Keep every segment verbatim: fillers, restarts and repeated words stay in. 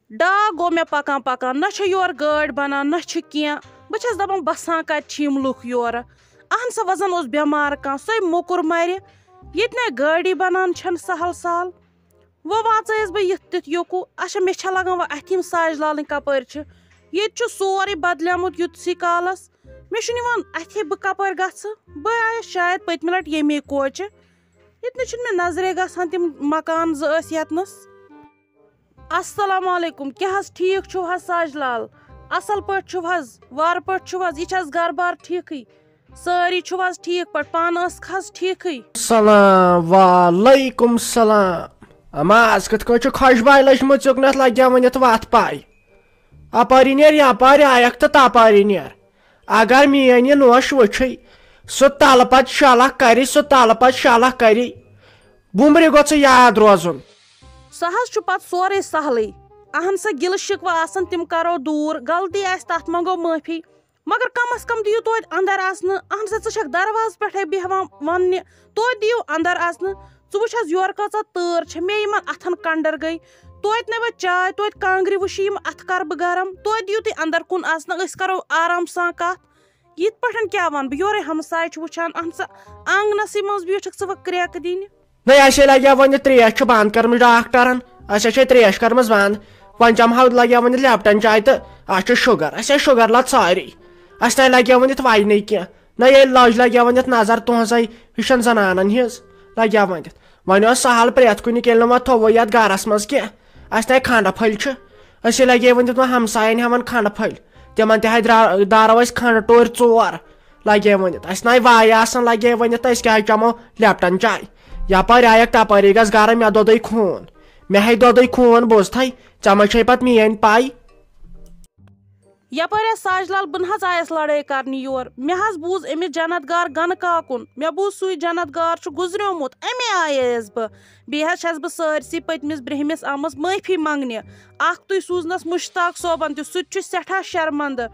ڈاکھ گوٚو مےٚ پکان پکان، نہ چھےٚ یورٕ گٲڑۍ بنان، نہ چھُ کینٛہہ۔ بہٕ چھَس دپان، بسان کتہِ چھِ یِم لُکھ یورٕ؟ اہن سا، وۄنۍ زن اوس بٮ۪مار کانٛہہ، سۄے موٚکُر مرِ۔ ییٚتہِ نَے گٲڑی بنان چھَنہٕ سہل سہل۔ وۄنۍ واژیس بہٕ یِتھ تِتھ یوٚکُن۔ اچھا، مےٚ چھےٚ لگان وۄنۍ اتھِ یِم ساجہِ لالٕنۍ کپٲرۍ چھِ۔ ییٚتہِ چھُ سورُے بدلیومُت یُتھسٕے کالس۔ مےٚ چھُنہٕ یِوان اتھے بہٕ کپٲرۍ گژھٕ۔ بہٕ آیس شاید پٔتمہِ لٹہِ ییٚمے کوچہِ۔ ییٚتہِ نہٕ چھُنہٕ مےٚ نظرے گژھان تِم مکان زٕ ٲسۍ ییٚتنس۔ السلام علیکم، کیٛاہ حظ ٹھیٖک چھُو حظ ساجہِ لال؟ اصل پٲٹھۍ چھُو حظ؟ وارٕ پٲٹھۍ چھُو حظ؟ یہِ چھِ حظ گرٕ بار ٹھیٖکھٕے؟ سٲری چھِو حظ ٹھیٖک پٲٹھۍ؟ پانہٕ ٲسکھ حظ ٹھیٖکھٕے؟ سلام، وعلیکم سلام۔ اما، از کِتھ کٲٹھۍ چھُ خۄشباے لٔجمٕژ یُکنتھ لگیا ؤنِتھ وتھ پاے؟ اپٲری نیر یپٲرۍ آیکھ تہٕ تپٲری نیر۔ اگر میٲنۍ یہِ نوش وٕچھے، سُہ تلہٕ پتہٕ شلکھ کرِ، سُہ تلہٕ پتہٕ شلکھ کرِ۔ بُمرِ گوٚژھ یاد روزُن۔ سُہ حظ چھُ پتہٕ سورُے سہلٕے۔ اہن سا، گِلہٕ شِکوٕ آسن تِم کرو دوٗر، غلطی آسہِ تتھ منٛگو معٲفی۔ مگر کم از کم دِیِو توتہِ اندر اژنہٕ۔ اہن سا، ژٕ چھکھ دروازٕ پٮ۪ٹھے بیہوان وننہِ، توتہِ دِیِو اندر اژنہٕ۔ ژٕ وٕچھ حظ یورٕ کۭژاہ تۭر چھےٚ، مےٚ یِمن اتھن کنڈر گٔے۔ توتہِ نَے وۄنۍ چاے، توتہِ کانٛگرِ وٕشہِ یِم اتھٕ کرٕ بہٕ گرم، توتہِ دِیِو تُہۍ اندر کُن اژنہٕ، أسۍ کرو آرام سان کتھ۔ یِتھ پٲٹھۍ کیٛاہ ونہٕ بہٕ، یورے ہمساے چھُ وٕچھان، اہن سا، آنگنسٕے منٛز بیٖٹھکھ ژٕ وۄنۍ کرٛیکہٕ دِنہِ۔ نَے، اَسے لَگہِ ہا وۄنۍ ترٛیش چھِ بنٛد کٔرمٕژ ڈاکٹرن، اَسہِ چھے ترٛیش کٔرمٕژ بنٛد، وۄنۍ چَمہٕ ہاو لَگہِ ہا وۄنۍ لیپٹن چاے تہٕ اَسہِ چھُ شُگر، اَسے شُگر لَت سٲری، اَسہِ نَے لَگہِ ہا وۄنۍ یَتھ وَینٕے کینٛہہ۔ نہ ییٚلہِ لٔج لگہِ ہا وۄنۍ یتھ نظر تُہنٛزے ہِشن زنانن ہِنٛز لگہِ ہا وۄنۍ یتھ۔ وۄنۍ اوس سہل پرٛٮ۪تھ کُنہِ ییٚلہِ نہٕ وۄنۍ تھوٚوُے یتھ گرس منٛز کینٛہہ۔ اسہِ نَے کھنڈٕ پھٔلۍ چھِ، أسۍ ہے لگے وۄنۍ دیُت وۄنۍ ہمساین ہٮ۪وان کھنڈٕ پھٔلۍ۔ تِمن تہِ ہے درا-، دارو اسہِ کھنڈٕ ٹورۍ ژور لگے ؤنِتھ۔ اسہِ نَے وایہِ آسان لگے ؤنِتھ تہٕ أسۍ کیٛازِ چمو لیپٹن چاے؟ یپٲرۍ آیکھ تپٲری گژھ گرم، مےٚ دۄدٕے خوٗن۔ مےٚ ہے دۄدٕے خوٗن بوٗزتھے، ژےٚ ما چھے پتہٕ میٲنۍ پاے؟ یپٲرۍ حظ ساجہِ لال، بہٕ نہ حظ آیس لڑٲے کرنہِ یور۔ مےٚ حظ بوٗز أمِس جنت گار گنہٕ کاکُن۔ مےٚ بوٗز سُے جنت گار چھُ گُزریومُت، اَمے آیس بہٕ۔ بیٚیہِ حظ چھَس بہٕ سٲرسٕے پٔتمِس برٛہمِس آمٕژ معٲفی منٛگنہِ۔ اکھ تُہۍ سوٗزنَس مُشتاق صٲبن تہِ، سُہ تہِ چھُ سٮ۪ٹھاہ شرمندٕ۔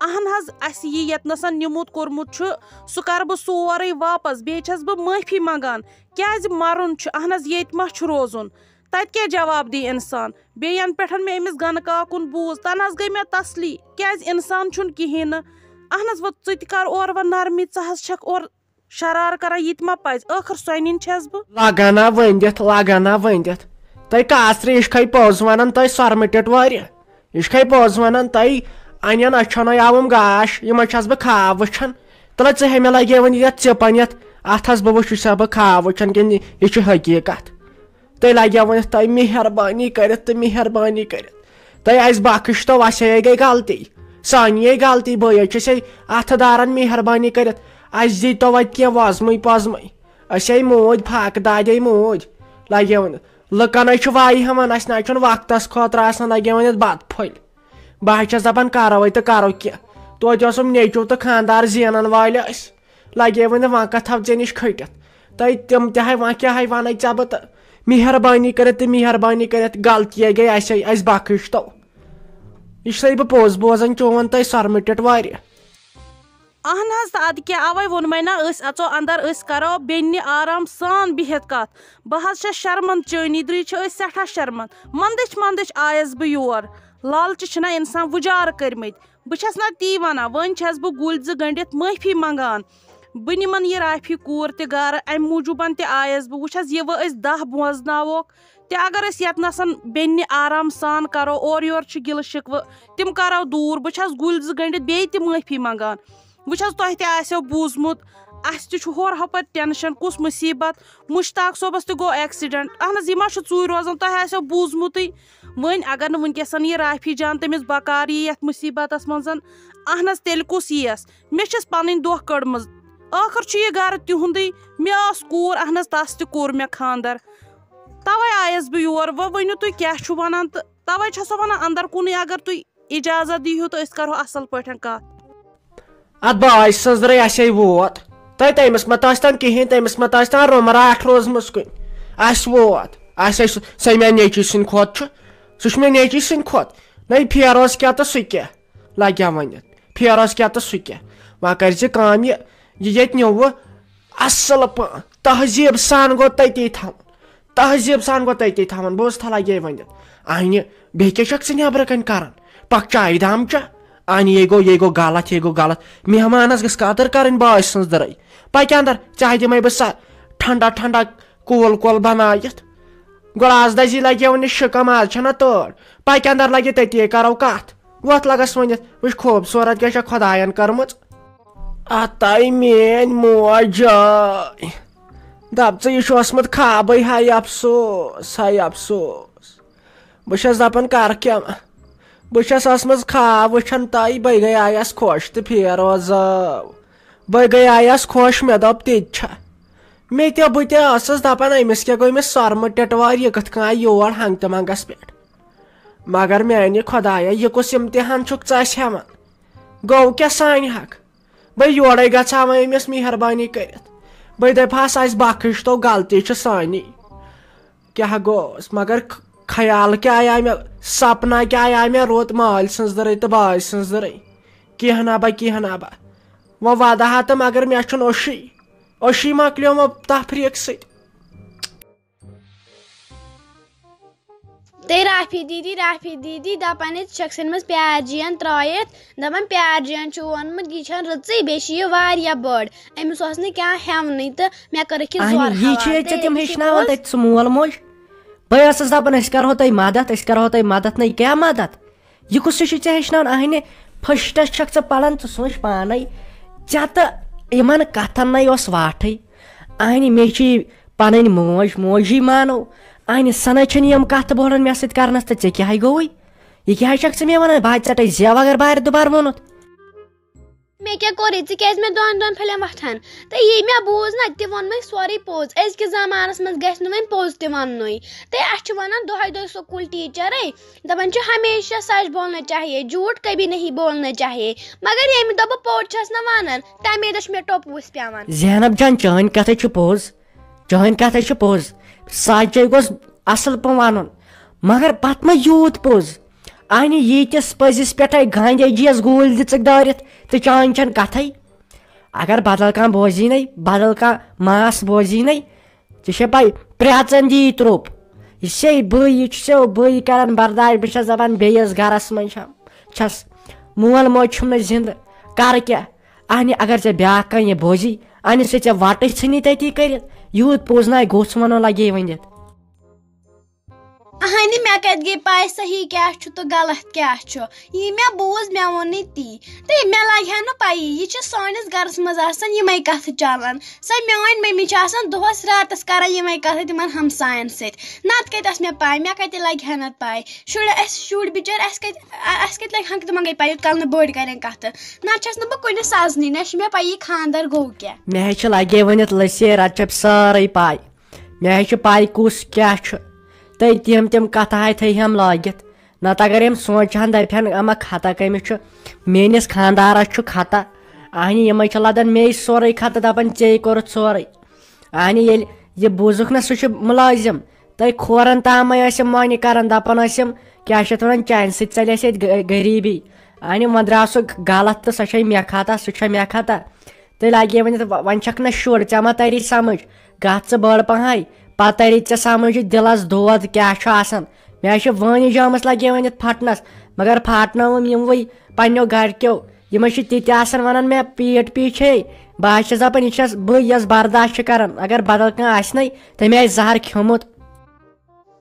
اہن حظ، اَسہِ یہِ ییٚتنَسَن نِمُت کوٚرمُت چھُ، سُہ کَرٕ بہٕ سورُے واپس۔ بیٚیہِ چھَس بہٕ معٲفی منٛگان، کیٛازِ مَرُن چھُ، اہن حظ، ییٚتہِ ما چھُ روزُن؟ تَتہِ کیٛاہ جواب دی اِنسان؟ بیٚیہِ یَنہٕ پٮ۪ٹھ مےٚ أمِس گَنہٕ کاکُن بوٗز، تَنہٕ حظ گٔے مےٚ تسلی، کیٛازِ اِنسان چھُنہٕ کِہیٖنۍ نہٕ۔ اہن حظ، وۄنۍ ژٕ تہِ کَر اورٕ وۄنۍ نرمی، ژٕ حظ چھَکھ اورٕ شرار کران، یہِ تہِ ما پَزِ؟ ٲخٕر سۄنہِ چھَس بہٕ۔ لگانا ؤنِتھ، لگانا ؤنِتھ۔ تۄہہِ کاسرِ، یہِ چھِ کھے پوٚز وَنان، تۄہہِ سۄرمہٕ ٹِٹ وارِ۔ یہِ چھِ کھے پوٚز وَنان، تۄہہِ اَنٮ۪ن أچھَن آوُم گاش، یِمَے چھَس بہٕ خاب وٕچھان۔ تَلہ ژٕ ہے مےٚ لگے وۄنۍ یَتھ ژِپَن یَتھ اَتھَس، بہٕ وٕچھِ چھُسا بہٕ خاب وٕچھان کِنہٕ یہِ چھُ حقیٖقت۔ تۄہہِ لگیو وۄنۍ یَتھ، تۄہہِ مہربٲنی کٔرِتھ تہٕ مہربٲنی کٔرِتھ۔ تۄہہِ اَسہِ بخش تو، اَسے گٔے غلطی، سانی گٔے غلطی، بٲے چھِ اَسے اَتھٕ داران، مہربٲنی کٔرِتھ اَسہِ دی تو وۄنۍ کینٛہہ وۄزمٕے پۄزمٕے۔ أسے موٗدۍ، فاقہٕ دادے موٗدۍ۔ لگے وۄنۍ لُکن ہے چھُ وایہِ ہٮ۪وان، اَسہِ نہ چھُنہٕ وقتس خٲطرٕ آسان، لگے وۄنۍ یَتھ بتہٕ پھٔلۍ۔ بہٕ حظ چھَس دَپان، کَرو ہے تہٕ کَرو کیٛاہ؟ توتہِ اوسُم نیٚچوٗ تہٕ خانٛدار زینَن وٲلۍ ٲسۍ۔ لگے وۄنۍ وۄنۍ کَتھ تھاو ژےٚ نِش کھٔٹِتھ؟ تۄہہِ تِم تہِ ہے وۄنۍ کیٛاہ ہے وَنَے ژےٚ بہٕ تہٕ؟ مہربٲنی کٔرِتھ تہٕ مہربٲنی کٔرِتھ، غلطی ہے گٔے اَسے، اَسہِ بخش تو۔ یہِ چھُسَے بہٕ پوٚز بوزان چون تۄہہِ سۄرمہٕ ٹِٹ واریاہ۔ اہن حظ، تہٕ اَدٕ کیٛاہ، اَوَے ووٚنمَے نا، أسۍ اَژو اَندَر، أسۍ کَرو بیٚنہِ آرام سان بِہِتھ کَتھ۔ بہٕ حظ چھَس شرمنٛد، چٲنی درٕے چھِ أسۍ سٮ۪ٹھاہ شرمنٛد۔ منٛدٕچھ منٛدٕچھ آیَس بہٕ یور۔ لالچہِ چھِنہ اِنسان وُجار کٔرۍمٕتۍ۔ بہٕ چھَس نہ تی وَنان، وۄنۍ چھَس بہٕ گُلۍ زٕ گٔنٛڈِتھ معٲفی منٛگان۔ بہٕ نِمَن یہِ رافی کوٗر تہِ گَرٕ، اَمہِ موٗجوٗبَن تہِ آیَس بہٕ۔ وٕچھ حظ، یہِ وۄنۍ أسۍ دَہ بوزناووکھ، تہِ اگر أسۍ ییٚتنَسَن بیٚنہِ آرام سان کَرو، اورٕ یورٕ چھِ گِلہٕ شِکوٕ، تِم کَرو دوٗر۔ بہٕ چھَس گُلۍ زٕ گٔنٛڈِتھ بیٚیہِ تہِ معٲفی منٛگان۔ وٕچھ حظ، تۄہہِ تہِ آسیو بوٗزمُت، اَسہِ تہِ چھُ ہورٕ ہُپٲرۍ ٹٮ۪نشَن، کُس مُصیٖبت۔ مُشتاق صٲبَس تہِ گوٚو accident۔ اہن حظ، یہِ ما چھُ ژوٗرِ روزان، تۄہہِ آسیو بوٗزمُتٕے۔ وۄنۍ اگر نہٕ وٕنکٮ۪سَن یہِ رافی جان تٔمِس بکار یی یَتھ مُصیٖبتَس منٛز، اہن حظ، تیٚلہِ کُس یِیَس؟ مےٚ چھَس پَنٕنۍ دۄہ کٔڑمٕژ۔ ٲخٕر چھُ یہِ گَرٕ تِہُنٛدُے۔ مےٚ ٲس کوٗر، اہن حظ، تَس تہِ کوٚر مےٚ خانٛدر۔ تَوَے آیَس بہٕ یور۔ وۄنۍ ؤنِو تُہۍ کیٛاہ چھُو وَنان تہٕ تَوَے چھَسو وَنان، اَندَر کُنُے اگر تُہۍ اِجازت دِیِو تہٕ أسۍ کَرو اَصٕل پٲٹھۍ کَتھ۔ اَتھ بٲے سٕنٛزرَے اَسے ووت۔ تۄہہِ تٔمِس مہ تَس تام کِہیٖنۍ، تٔمِس مہ تَس تام روٚمراٹھ روٗزمٕژ کُنہِ۔ اَسہِ ووت۔ اَسے سُہ، سُہ مےٚ نیٚچی سٕنٛدِ کھۄتہٕ چھُ۔ سُہ چھُ مےٚ نیٚچی سٕنٛدِ کھۄتہٕ۔ نَے پھیروس کیٛاہ تہٕ سُہ کیٛاہ؟ لَگہِ ہا ؤنِتھ۔ پھیرس کیٛاہ تہٕ سُہ کیٛاہ۔ وۄنۍ کٔرۍ زِ کٲم یہِ، یہِ ییٚتہِ نیوٗوٕ اَصٕل پٲٹھۍ، تہذیٖب سان گوٚو تٔتی تھاوُن۔ تہذیٖب سان گوٚو تٔتی تھاوُن، بوز تھا لگے ؤنِتھ۔ اَنہِ بیٚیہِ کیٛاہ چھکھ ژٕ نیٚبرٕ کنہِ کران؟ پکھ چایہِ دام چا؟ اَنہِ یے گوٚو، یے گوٚو غلط، یے گوٚو غلط۔ مہمانس گٔژھ قدٕر کرٕنۍ بٲے سٕنٛز دٕرٕے۔ پکھ اندر، ژےٚ دِمے بہٕ سۄ ٹھنڈا ٹھنڈا کول کول بنٲیِتھ۔ گۄڈٕ از دزی لگیو نہٕ شِکم، از چھنہ تٲر۔ پکھ اندر، لگہِ تٔتی کرو کتھ۔ وۄتھ لگس ؤنِتھ، وٕچھ خوٗبصوٗرت کیٛاہ چھےٚ خۄداین کٔرمٕژ۔ اتاے میٲنۍ موج جاے۔ دپ ژٕ، یہِ چھُ اوسمُت خوابٕے، ہاے افسوس، ہاے افسوس۔ بہٕ چھَس دَپان، کَرٕ کیٛاہ؟ بہٕ چھَس ٲسمٕژ خواب وٕچھان، تَے بہٕ گٔیایَس خۄش تہٕ فیروز آو۔ بہٕ گٔیایَس خۄش، مےٚ دوٚپ، تہِ تہِ چھا۔ مےٚ تہِ، بہٕ تہِ ٲسٕس دَپان، أمِس کیٛاہ گوٚو، أمِس سۄرمہٕ ٹِٹوارِ، یہِ کِتھ کٔنۍ آیہِ یور ہنٛگتہٕ منٛگَس پٮ۪ٹھ؟ مگر میٛانہِ خۄدایا، یہِ کُس اِمتِحان چھُکھ ژٕ اَسہِ ہٮ۪وان؟ گوٚو کیٛاہ سانہِ حق؟ بہٕ یورَے گژھٕ ہا وۄنۍ أمِس مہربٲنی کٔرِتھ۔ بہٕ دَپہٕ ہس، اَسہِ بخٕش تو، غلطی چھِ سٲنی۔ کیٛاہ گوٚوس؟ مگر خ-، خیال کیٛاہ آیہِ مےٚ، سپنا کیٛاہ آیہِ مےٚ رُت، مٲلۍ سٕنٛز دٕرٕے تہٕ بٲے سٕنٛز دٕرٕے۔ کینٛہہ نہ با، کینٛہہ نہ با۔ وۄنۍ وَدٕ ہا تہٕ مگر مےٚ چھُنہٕ اوٚشُے۔ اوٚشُے مۄکلیو وۄنۍ تفریٖق سۭتۍ۔ تہٕ رافی دیدی، رافی دیدی دَپان، ییٚتہِ چھَکھ ژھٕنمٕژ پیار جِیَن ترٛٲیِتھ۔ دَپان، پیار جِیَن چھُ ووٚنمُت، یہِ چھَنہٕ رٕژٕے، بیٚیہِ چھِ یہِ واریاہ بٔڑ۔ أمِس اوس نہٕ کانٛہہ ہٮ۪ونٕے تہٕ مےٚ کٔرٕکھ یہِ اہنہِ، زورٕ یی چھِ ہوا۔ ییٚتہِ ژےٚ تہٕ تِم یہِ چھِ ہیٚچھناوان پوٚز۔ تَتہِ سُہ مول موج؟ بہٕ ٲسٕس دَپان، أسۍ کَرہو تۄہہِ مَدَتھ، أسۍ کَرہو تۄہہِ مَدَتھ۔ نہ، یہِ کیٛاہ مَدَتھ؟ یہِ کُس ہیوٗ چھُے ژےٚ ہیٚچھناوان؟ اہنہِ، فٔسٹَس چھَکھ ژٕ پَران، ژٕ سونٛچ پانَے۔ ژےٚ تہٕ یِمَن کَتھَن نَے اوس واٹھٕے۔ اہنہِ، مےٚ چھِ پَنٕنۍ موج، موجی مانو۔ اہنہِ، سَنَے چھَنہٕ یِم کَتھٕ بوڑَن مےٚ سۭتۍ کَرنَس، تہٕ ژےٚ کیٛاہ ہَے گوٚوُے؟ یہِ کیٛاہ چھَکھ ژٕ مےٚ وَنان؟ بہٕ ہا ژَٹَے زٮ۪و اگر بارِ دُبارٕ ووٚنُتھ۔ مےٚ کیٛاہ کوٚرُے؟ ژٕ کیٛازِ مےٚ دۄن دۄن پھلٮ۪ن وۄتھان؟ تہٕ یی مےٚ بوٗز نہ، تہِ ووٚن مےٚ سورُے پوٚز۔ أزکِس زمانس منٛز گژھِ نہٕ وۄنۍ پوٚز تہِ وننُے۔ تہٕ اَسہِ چھِ ونان دۄہے دۄہے سکوٗل ٹیٖچرے، دپان چھِ، ہمیشہ سچ بولنا چاہیے، جھوٹ کبھی نہیں بولنا چاہیے۔ مگر ییٚمہِ دۄہ بہٕ پوٚز چھَس نہ ونان، تَمے دۄہ چھُ مےٚ ٹوٚپھ وُژھ پٮ۪وان۔ زینب جان، چٲنۍ کتھے چھِ پوٚز، چٲنۍ کتھے چھِ پوٚز۔ سچے گوٚژھ اصل پٲٹھۍ ونُن، مگر پتہٕ ما یوٗت پوٚز؟ اہنہِ، ییٖتِس پٔزِس پٮ۪ٹھے گاندھی جیَس گوٗلۍ دِژٕکھ دٲرِتھ تہٕ چٲنۍ چھَنہٕ کَتھٕے۔ اگر بدل کانٛہہ بوزی نے، بدل کانٛہہ ماس بوزی نے، ژےٚ چھےٚ پَے، پرٛیژَن دی ترٛوپ۔ یہِ چھے بٕے، یہِ چھُ سیو بٕے کران برداش۔ بہٕ چھَس دَپان، بیٚیِس گرس منٛز چھَم، چھَس، مول موج چھُم نہٕ زِندٕ، کَرٕ کیٛاہ؟ اہنہِ، اگر ژےٚ بیٛاکھ کانٛہہ یہِ بوزی، اہنہِ، سُہ ژےٚ وَٹٕچ ژھٕنی تٔتی کٔرِتھ۔ یوٗت پوٚز ناے گوٚژھ وَنُن لگے ؤنِتھ۔ اہنہِ، مےٚ کتہِ گٔے پاے صحیح کیٛاہ چھُ تہٕ غلط کیٛاہ چھُ؟ یی مےٚ بوٗز، مےٚ ووٚن نہٕ تی۔ تہٕ مےٚ لگہِ ہا نہٕ پَیی، یہِ چھِ سٲنِس گرس منٛز آسان یِمے کتھٕ چلان۔ سۄ میٲنۍ مٔمی چھِ آسان دۄہس راتس کران یِمے کتھٕ تِمن ہمساین سۭتۍ۔ نتہٕ کتہِ ٲس مےٚ پاے، مےٚ کتہِ لگہِ ہا نتہٕ پاے؟ شُرۍ، اسہِ شُرۍ بِچٲرۍ، اسہِ کتہِ، ا-، اسہِ کتہِ لگہِ ہنٛگہٕ تہٕ منٛگے پَیی، یوٗت کال نہٕ بٔڑۍ کرن کتھٕ۔ نتہٕ چھس نہٕ بہٕ کُنہِ سزنٕے، نہ چھِ مےٚ پَیی خاندر گوٚو کیٛاہ۔ مےٚ ہے چھِ لگے ؤنِتھ لٔسے رتہٕ چھِ سٲرٕے پاے۔ مےٚ ہے چھِ پاے کُس کیٛاہ چھُ۔ تہٕ تِم تِم کتھٕ ہاے تھٲے ہم لٲگِتھ۔ نتہٕ اگر یِم سونٛچہٕ ہن، دپہِ ہن، اما خطا کٔمِس چھُ؟ میٲنِس خاندارس چھُ خطا۔ اہنہِ، یِمے چھِ لدان مے سورُے خطا، دپان، ژے کوٚرُتھ سورُے۔ اہنہِ، ییٚلہِ یہِ بوٗزُکھ نہ، سُہ چھُ مُلٲزِم۔ تہٕ کھورن تامے ٲسۍ یِم مۄنہِ کران، دپان ٲسۍ یِم، کیٛاہ چھِ اتھ ونان، چانہِ سۭتۍ ژلہِ اَسہِ ییٚتہِ غ-، غریٖبی۔ اہنہِ، وۄنۍ درٛاو سُہ غلط تہٕ سۄ چھے مےٚ خطا، سُہ چھا مےٚ خطا؟ تہٕ لگے ؤنِتھ، و-، وۄنۍ چھکھ نہ شُر، ژےٚ ما تری سمجھ؟ گژھ ژٕ بٔڑ پہن، پتہٕ تری ژےٚ سمجھ یہِ دِلس دود کیٛاہ چھُ آسان۔ مےٚ حظ چھِ وٲنِج آمٕژ لگے ؤنِتھ پھٹنس، مگر پھاٹنٲوٕم یِموٕے پننیو گرِکیو۔ یِم حظ چھِ تِتہِ آسان ونان مےٚ پیٖٹ پیٖچھے۔ بہٕ حظ چھَس دپان، یہِ چھَس بہٕ یۄس برداش چھِ کران، اگر بدل کانٛہہ آسہِ نے، تٔمۍ آسہِ زہر کھیوٚمُت۔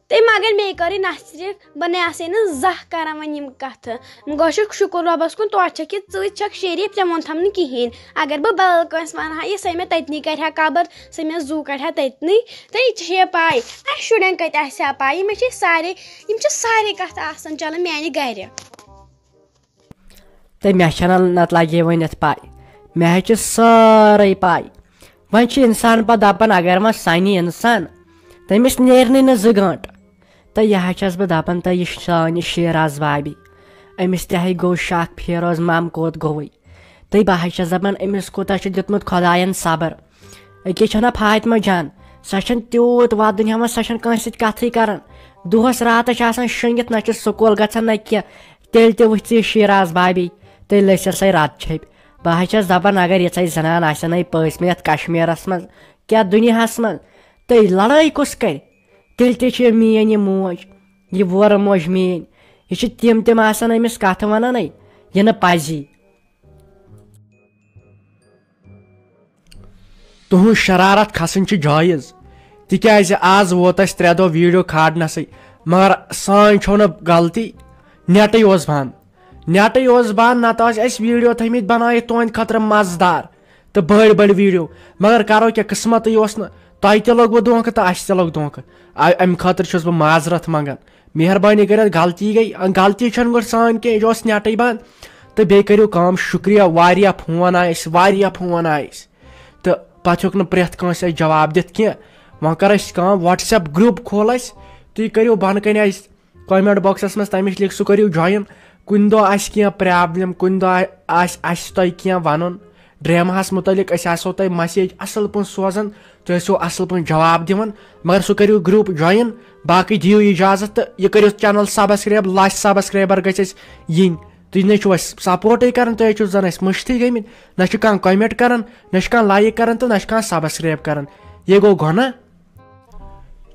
تہٕ مگر مے کٔرٕے نہ صرف، بہٕ نے آسے نہٕ زانٛہہ کران وۄنۍ یِم کتھٕ۔ گوٚو شُک-، شُکُر رۄبس کُن، توتہِ چھکھ یہِ ژٕے چھکھ شریٖف، ژےٚ ووٚنتھم نہٕ کِہیٖنۍ۔ اگر بہٕ بدل کٲنٛسہِ ونہٕ ہا، یہِ سۄ مےٚ تٔتنٕے کرِ ہا قبر، سۄ مےٚ زُو کڑِ ہا تٔتنٕے۔ تہٕ یہِ چھے پاے، اسہِ شُرٮ۪ن کتہِ آسہِ ہا پاے، یِمے چھِ سارے، یِم چھِ سارے کتھٕ آسان چلان میانہِ گرِ۔ تہٕ مےٚ چھَنہٕ نتہٕ لگے ؤنِتھ پاے، مےٚ حظ چھِ سٲرٕے پاے۔ وۄنۍ چھُ انسان پتہٕ دپان، اگر وۄنۍ سنہِ انسان، تٔمِس نیرنٕے نہٕ زٕ گٲنٛٹہٕ۔ تہٕ یہِ حظ چھَس بہٕ دَپان، تہٕ یہِ چھِ سٲنۍ یہِ شیراز بھابھی، أمِس تہِ ہے گوٚو شَک، فیروز مام کوٚت گوٚوُے؟ تہٕ بہٕ حظ چھَس دَپان، أمِس کوٗتاہ چھُ دیُتمُت خۄدایَن صبر۔ أکیٛاہ چھَنا فاطمہ جان، سۄ چھَنہٕ تیوٗت وَدُن ہٮ۪وان، سۄ چھَنہٕ کٲنٛسہِ سۭتۍ کَتھٕے کَران۔ دۄہَس راتَس چھِ آسان شۄنٛگِتھ، نہ چھِ سکوٗل گژھان نہ کینٛہہ۔ تیٚلہِ تہِ وٕچھ ژٕ یہِ شیراز بھابھی، تیٚلہِ لٔسِس سۄے رَتہٕ چھیٚپۍ۔ بہٕ حظ چھَس دَپان، اگر یِژھَے زَنان آسہِ ہَن ہے پٔژھۍ مےٚ یَتھ کشمیٖرَس منٛز، کیٛاہ دُنیاہَس منٛز، تہٕ لڑٲے کُس کرِ؟ تیٚلہِ تہِ چھِ میٛٲنۍ یہِ موج، یہِ وورٕ موج میٛٲنۍ، یہِ چھِ تِم تِم آسان أمِس کَتھٕ وَنان، یہِ نہٕ پَزی۔ تُہٕنٛز شرارت کھسٕنۍ چھِ جٲیِز، تِکیٛازِ آز ووت اَسہِ ترٛےٚ دۄہ ویٖڈیو کھالنَسٕے، مگر سٲنۍ چھو نہٕ غلطی، نٮ۪ٹٕے اوس بنٛد، نٮ۪ٹٕے اوس بنٛد، نَتہٕ ٲسۍ اَسہِ ویٖڈیو تھٲمٕتۍ بنٲیِتھ تُہٕنٛدِ خٲطرٕ مزٕدار تہٕ بٔڑۍ بٔڑۍ ویٖڈیو، مگر کرو کیٛاہ، قٕسمتٕے اوس نہٕ، تۄہہِ تہِ لوٚگوُ دھونٛکہٕ تہٕ اَسہِ تہِ لوٚگ دھونٛکہٕ، اَ-، اَمہِ خٲطرٕ چھُس بہٕ معذرت منٛگان۔ مہربٲنی کٔرِتھ، غلطی گٔے، غلطی چھَنہٕ گۄڈٕ سٲنۍ کینٛہہ، یہِ اوس نٮ۪ٹٕے بنٛد۔ تہٕ بیٚیہِ کٔرِو کٲم، شُکریہ، واریاہ فون آے اَسہِ، واریاہ فون آے اَسہِ۔ تہٕ پَتہٕ ہیوٚک نہٕ پرٛٮ۪تھ کٲنٛسہِ اَسہِ جواب دِتھ کینٛہہ۔ وۄنۍ کَر اَسہِ کٲم، WhatsApp group کھول اَسہِ، تُہۍ کٔرِو بۄنہٕ کَنہِ اَسہِ comment boxس منٛز، تَمِچ link سُہ کٔرِو join۔ کُنہِ دۄہ آسہِ کینٛہہ problem، کُنہِ دۄہ آسہِ اَسہِ تۄہہِ کینٛہہ وَنُن ڈراماہَس مُتعلِق، أسۍ آسو تۄہہِ message اَصٕل پٲٹھۍ سوزان، تُہۍ ٲسِو اَصٕل پٲٹھۍ جواب دِوان۔ مگر سُہ کٔرِو group join۔ باقٕے دِیِو اِجازت تہٕ یہِ کٔرِو channel subscribe، لَچھ subscriber گژھِ اَسہِ یِنۍ۔ تُہۍ نَے چھِو اَسہِ supportٕے کَران، تُہۍ حظ چھِو زَن اَسہِ مٔشتھٕے گٔمٕتۍ۔ نہ چھُ کانٛہہ comment کَران، نہ چھُ کانٛہہ like کَران تہٕ نہ چھُ کانٛہہ subscribe کَران۔ یہِ گوٚو گۄناہ۔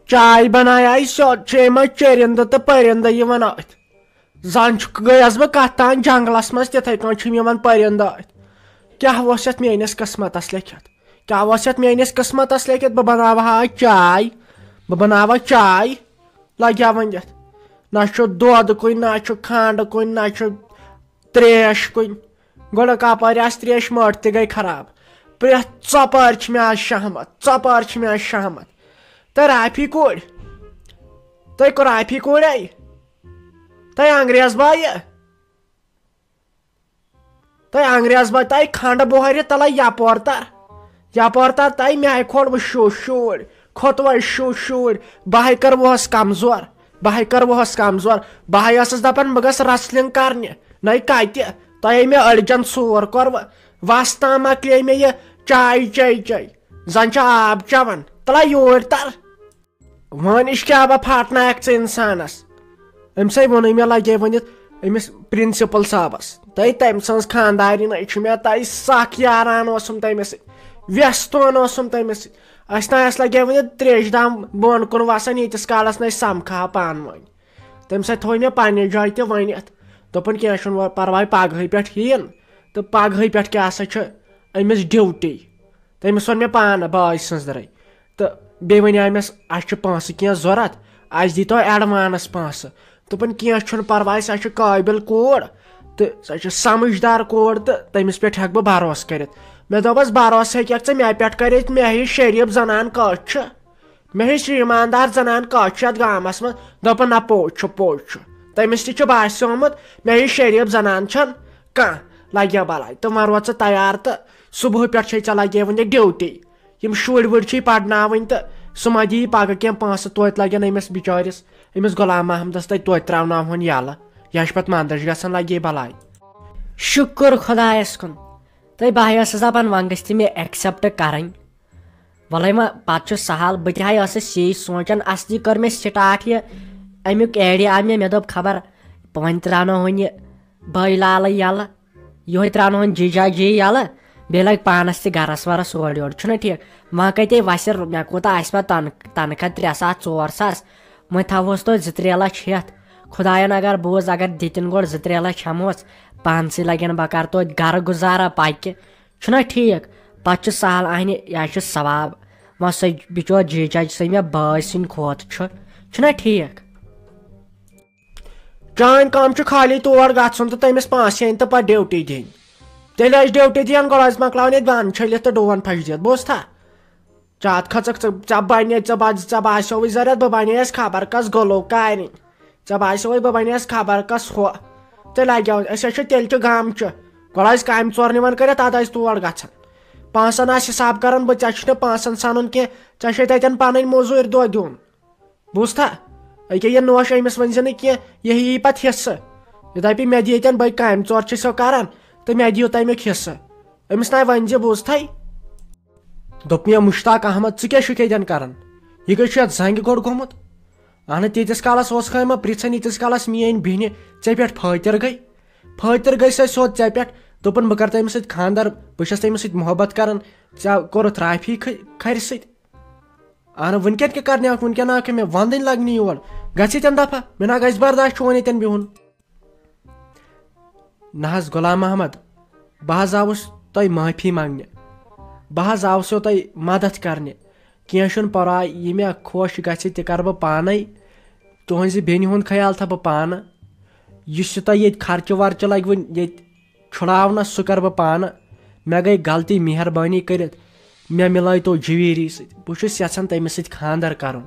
چاے بنایے سیوٚد، چھِ أمۍ چٔرِندٕ تہٕ پٔرِندٕ یِوان أتھۍ۔ زَن چھُ، گٔیَس بہٕ کَتھ تام جنٛگلَس منٛز، تِتھَے کٔنۍ چھِ یِم یِوان پٔرِندٕ أتھۍ۔ کیٛاہ اوس یَتھ میٛٲنِس قٕسمَتَس لیٚکھِتھ؟ کیٛاہ اوس یَتھ میٛٲنِس قٕسمَتَس لیٚکھِتھ؟ بہٕ بناوٕ ہا چاے، بہٕ بناوٕ چاے، لَگیٛا وۄنۍ یَتھ؟ نہ چھُ دۄد کُنہِ، نہ چھُ کھنٛڈ کُنہِ، نہ چھُ ترٛیش کُنہِ۔ گۄڈٕ کَپٲرۍ آسہِ ترٛیش، مٔٹ تہِ گٔے خراب۔ پرٛٮ۪تھ ژۄپٲرۍ چھِ مےٚ آز شہمت، ژۄپٲرۍ چھِ مےٚ آز شہمت۔ تہٕ رافی کوٗرۍ، تُہۍ کوٚر رافی کوٗرۍ اَے؟ تۄہہِ انگریز بایہِ، تۄہہِ انگریز بایہِ، تۄہہِ کھنڈ بۄہرِ تلے یپور تر، یپور تر تۄہہِ میٛاے کھوڑ وٕچھِو شُرۍ، کھوتوے شُ شُرۍ، بہٕ ہاے کروہس کمزور، بہٕ ہاے کروہس کمزور، بہٕ ہاے ٲسٕس دپان بہٕ گژھٕ wrestling کرنہِ، نَے کتہِ، تۄہے مےٚ أڑجن ژور کوٚروٕ، وس تام مۄکلے مےٚ یہِ چاے چے چے، زن چھِ آب چٮ۪وان، تلے یوٗرۍ تر۔ وٲنِش کیٛاہ با پھاٹنایکھ ژٕ اِنسانَس؟ أمۍ سٕے ووٚنُے مےٚ لَگے ؤنِتھ أمِس پرنسپل صٲبَس۔ تہٕ تٔمۍ سٕنٛز خانٛدارِنۍ چھِ مےٚ تَے سَکھ یاران اوسُم تٔمِس سۭتۍ، وٮ۪ستون اوسُم تٔمِس سۭتۍ۔ اَسہِ تام اَسہِ لَگے ؤنِتھ ترٛیش دام بۄن کُن وَسان، ییٖتِس کالَس نہٕ أسۍ سَمکھٕ ہا پانہٕ ؤنۍ۔ تٔمۍ سۭتۍ تھوٚو مےٚ پنٛنہِ جایہِ تہِ ؤنِتھ۔ دوٚپُن، "کینٛہہ چھُنہٕ وَ-، پَرواے، پَگہٕے پٮ۪ٹھ یِیِن تہٕ پَگہٕے پٮ۪ٹھ کیٛاہ سا چھُ أمِس ڈیوٹی؟" تٔمِس ووٚن مےٚ پانہٕ بٲے سٕنٛز درٕے۔ تہٕ بیٚیہِ وَنیٛاے مےٚ، "اَسہِ چھِ پونٛسہٕ کینٛہہ ضوٚرَتھ، اَسہِ دیٖتو advance پونٛسہٕ۔" دوٚپُن، "کینٛہہ چھُنہٕ پَرواے، سۄ چھِ قٲبِل کوٗر تہٕ سۄ چھِ سَمٕجھدار کوٗر تہٕ تٔمِس پٮ۪ٹھ ہٮ۪کہٕ بہٕ بھروسہٕ کٔرِتھ۔" مےٚ دوٚپمَس، "بھروسہٕ ہیٚکَکھ ژٕ مےٚ پٮ۪ٹھ کٔرِتھ؟ مےٚ ہِش شریٖف زنان کٔژ چھِ؟ مےٚ ہِش ایٖماندار زنان کٔژ چھِ یَتھ گامَس منٛز؟" دوٚپُن، "نہ، پوٚز چھُ، پوٚز چھُ۔" تٔمِس تہِ چھُ باسیومُت، مےٚ ہِش شریٖف زنان چھَنہٕ کانٛہہ۔ لَگہِ ہا بَلاے۔ تہٕ وۄنۍ روز ژٕ تیار تہٕ صُبحٲے پٮ۪ٹھ چھے ژےٚ لَگے وٕنہِ ڈیوٹی۔ یِم شُرۍ وُرۍ چھِی پَرناوٕنۍ تہٕ سُہ ما دِیی پَگاہ کینٛہہ پونٛسہٕ، توتہِ لَگن أمِس بِچٲرِس، أمِس غلام محمدَس تَتہِ توتہِ ترٛاوناوہون یَلہٕ۔ یا چھِ پَتہٕ مَندَچھ گژھان، لَگے بَلاے۔ شُکُر خۄدایَس کُن۔ تہٕ بہٕ ہَے ٲسٕس دَپان وۄنۍ گٔژھ تہِ مےٚ accept کَرٕنۍ۔ وَلَے وۄنۍ پَتہٕ چھُ سَہَل، بہٕ تہِ ہَے ٲسٕس یی سونٛچان، اَصلی کٔر مےٚ start یہِ، اَمیُک idea آو مےٚ، مےٚ دوٚپ خبر وۄنۍ ترٛاوناوہون یہِ بٲے لالٕے یَلہٕ۔ یِہوٚے ترٛاوناوہون جی جا جی یَلہٕ، بیٚیہِ لَگہِ پانَس تہِ گَرَس وَرَس اورٕ یورٕ، چھُنہ ٹھیٖک؟ وۄنۍ کَتہِ وَسہِ، مےٚ کوٗتاہ آسہِ پَتہٕ تَن-، تَنخواہ ترٛےٚ ساس ژور ساس، وۄنۍ تھاوہوس توتہِ زٕ ترٛےٚ لَچھ ہٮ۪تھ۔ خۄدایَن اگر بوٗز، اگر دِتِن گۄڈٕ زٕ ترٛےٚ لَچھ ہٮ۪مہوس، پانسٕے لَگن، بہٕ کَرٕ توتہِ گَرٕ گُزارا پَکہِ، چھُنہ ٹھیٖک؟ پَتہٕ چھُ سہل اَہنہِ، یہِ ہا چھُ ثواب۔ وۄنۍ سُہ بِچور جی جا سُہ مےٚ بٲے سٕنٛدِ کھۄتہٕ چھُ، چھُنہ ٹھیٖک؟ چٲنۍ کٲم چھِ خٲلی تور گژھُن تہٕ تٔمِس پونٛسہٕ ہیٚنۍ تہٕ پَتہٕ ڈیوٹی دِنۍ۔ تیٚلہِ ٲسۍ ڈیوٹی دِوان، گۄڈٕ ٲسۍ مۄکلاوان ییٚتہِ بانہٕ چھٔلِتھ تہٕ ڈوٗن پھَش دِتھ، بوٗزتھا؟ ژےٚ اَتھ کھٔژٕکھ، ژٕ، ژےٚ بَنے، ژےٚ بَ-، ژےٚ باسیووُے ضروٗرت، بہٕ بَنییَس خبر کَس گُلوکارِنۍ۔ ژےٚ باسیووُے بہٕ بَنییَس خبر کَس ہُہ۔ تہٕ لَگیو، أسۍ حظ چھِ تیٚلہِ تہِ گامچہِ۔ گۄڈٕ ٲسۍ کامہِ ژور نِوان کٔرِتھ، اَدٕ ٲسۍ تور گژھان۔ پونٛسَن آسہٕ حِساب کَران بہٕ، ژےٚ چھُنہٕ پونٛسَن سَنُن کینٛہہ، ژےٚ چھے تَتٮ۪ن پَنٕنۍ موٚزوٗرۍ دۄہ دیُن۔ بوٗزتھا؟ أکیٛاہ یہِ نوش أمِس ؤنۍ زِ نہٕ کینٛہہ، یہِ ہیٚیہِ پَتہٕ حِصہٕ۔ یہِ دَپہِ، "مےٚ دِیِو تَمہِ بٔے کامہِ ژور چھِ سو کَران تہٕ مےٚ دِیِو تَمیُک حِصہٕ۔" أمِس نَے ؤنۍ زِ، بوٗزتھَے؟ دوٚپ مےٚ، "مُشتاق احمد، ژٕ کیٛاہ چھُکھ ییٚتٮ۪ن کَران؟ یہِ کٔژ چھُ یَتھ زَنٛگہِ گۄڈٕ گوٚمُت؟ اَہنہٕ، تیٖتِس کالَس اوس کھٲے مہ پِرٛژھان، ییٖتِس کالَس میٛٲنۍ بیٚنہِ ژےٚ پٮ۪ٹھ پھٲتِر گٔے۔ پھٲتِر گٔے سۄ سیوٚد ژےٚ پٮ۪ٹھ۔ دوٚپُن، بہٕ کَرٕ تٔمِس سۭتۍ خانٛدَر، بہٕ چھَس تٔمِس سۭتۍ محبت کَران۔ ژےٚ کوٚرُتھ رافی کھٔ-، کھرِ سۭتۍ۔" اہن، وٕنکٮ۪ن کیٛاہ کرنہِ آکھ؟ وٕنکٮ۪ن آکھ مےٚ وندٕنۍ لگنہِ یور۔ گژھ ییٚتٮ۪ن دفعہ، مےٚ نہ گژھِ برداش چون ییٚتٮ۪ن بِہُن۔ نہ حظ غلام محمد، بہٕ حظ آوُس تۄہہِ معٲفی منٛگنہِ، بہٕ حظ آوسو تۄہہِ مدد کرنہِ۔ کینٛہہ چھُنہٕ پرواے، یہِ مےٚ خۄش گژھِ تہِ کرٕ بہٕ پانے۔ تُہنٛزِ بیٚنہِ ہُنٛد خیال تھاوٕ بہٕ پانہٕ۔ یُس یہِ تۄہہِ ییٚتہِ خرچہٕ ورچہٕ لگہِ وُنہِ ییٚتہِ چھُڑاونس، سُہ کرٕ بہٕ پانہٕ۔ مےٚ گٔے غلطی، مہربٲنی کٔرِتھ مےٚ مِلٲیتو جویری سۭتۍ، بہٕ چھُس یژھان تٔمِس سۭتۍ خانٛدر کرُن۔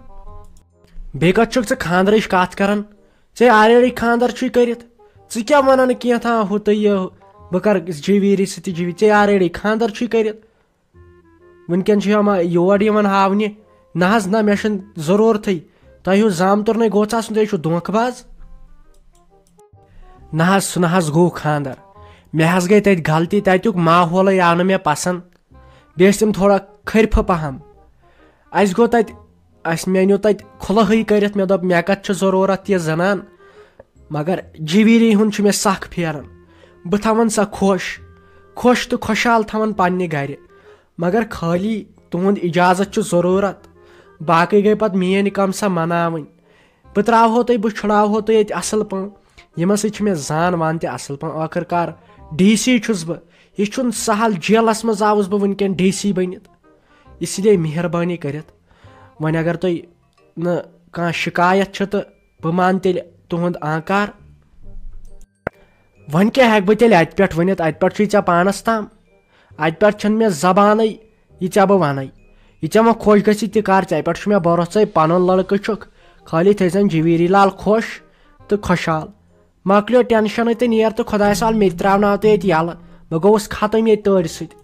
بیٚیہِ کتھ چھُکھ ژٕ خانٛدرٕچ کتھ کران؟ ژےٚ already خانٛدر چھُے کٔرِتھ، ژٕ کیٛاہ ونان کینٛہہ تام ہُہ تہٕ یہِ، بہٕ کرٕ جویری سۭتۍ تہِ جویری، ژےٚ already خانٛدر چھُے کٔرِتھ۔ وٕنکٮ۪ن چھُ یِم یور یِوان ہاونہِ۔ نہ حظ نہ، مےٚ چھُنہٕ ضروٗرتھٕے۔ تۄہہِ ہیوٗ زامتُر نے گوٚژھ آسُن، تُہۍ چھِو دھوکہٕ باز۔ نہ حظ، سُہ نہ حظ گوٚو خانٛدر۔ مےٚ حظ گٔے تَتہِ غلطی، تَتیُک ماحولٕے آو نہٕ مےٚ پسنٛد۔ بیٚیہِ ٲسۍ تِم تھوڑا کھٔرفہٕ پہم۔ اَسہِ گوٚو تَتہِ، اَسہِ، مےٚ نیوٗ تَتہِ کھُلہٕے کٔرِتھ، مےٚ دوٚپ مےٚ کَتہِ چھُ ضروٗرت یہِ زنان، مگر جویری ہُنٛد چھُ مےٚ سخ پھیران۔ بہٕ تھاوَن سۄ خۄش، خۄش تہٕ خۄشحال تھاوَن پننہِ گرِ، مگر خٲلی تُہُنٛد اجازت چھُ ضروٗرت۔ باقٕے گٔے پتہٕ میٲنۍ کٲم سۄ مناوٕنۍ۔ بہٕ ترٛاوہو تۄہہِ، بہٕ چھُڑاوہو تۄہہِ ییٚتہِ اصل پٲٹھۍ۔ یِمن سۭتۍ چھِ مےٚ زان وان تہِ اصل پٲٹھۍ۔ ٲخٕر کار ڈی سی چھُس بہٕ۔ یہِ چھُنہٕ سہل، جیلس منٛز آوُس بہٕ وٕنکٮ۪ن ڈی سی بٔنِتھ۔ اسی لیے مہربٲنی کٔرِتھ، وۄنۍ اگر تۄہہِ نہٕ کانٛہہ شکایت چھِ تہٕ بہٕ مانہٕ تیٚلہِ تُہُنٛد آنکار۔ وۄنۍ کیٛاہ ہٮ۪کہٕ بہٕ تیٚلہِ اَتہِ پٮ۪ٹھ ؤنِتھ؟ اَتہِ پٮ۪ٹھ چھُے ژےٚ پانَس تام۔ اَتہِ پٮ۪ٹھ چھَنہٕ مےٚ زبانٕے یہِ ژےٚ بہٕ وَنَے۔ یہِ ژےٚ وۄنۍ خۄش گژھی تہِ کر، ژےٚ پٮ۪ٹھ چھُ مےٚ بھروسَے، پَنُن لڑکہٕ چھُکھ۔ خٲلی تھٲیزٮ۪ن جویری لال خۄش تہٕ خۄشحال۔ مۄکلیو ٹٮ۪نشَنٕے تہٕ نیر تہٕ خۄدایَس حوال، مےٚ تہِ ترٛاوناو تہٕ ییٚتہِ یَلہٕ۔ بہٕ گوٚوُس ختم ییٚتہِ تٲرِ سۭتۍ۔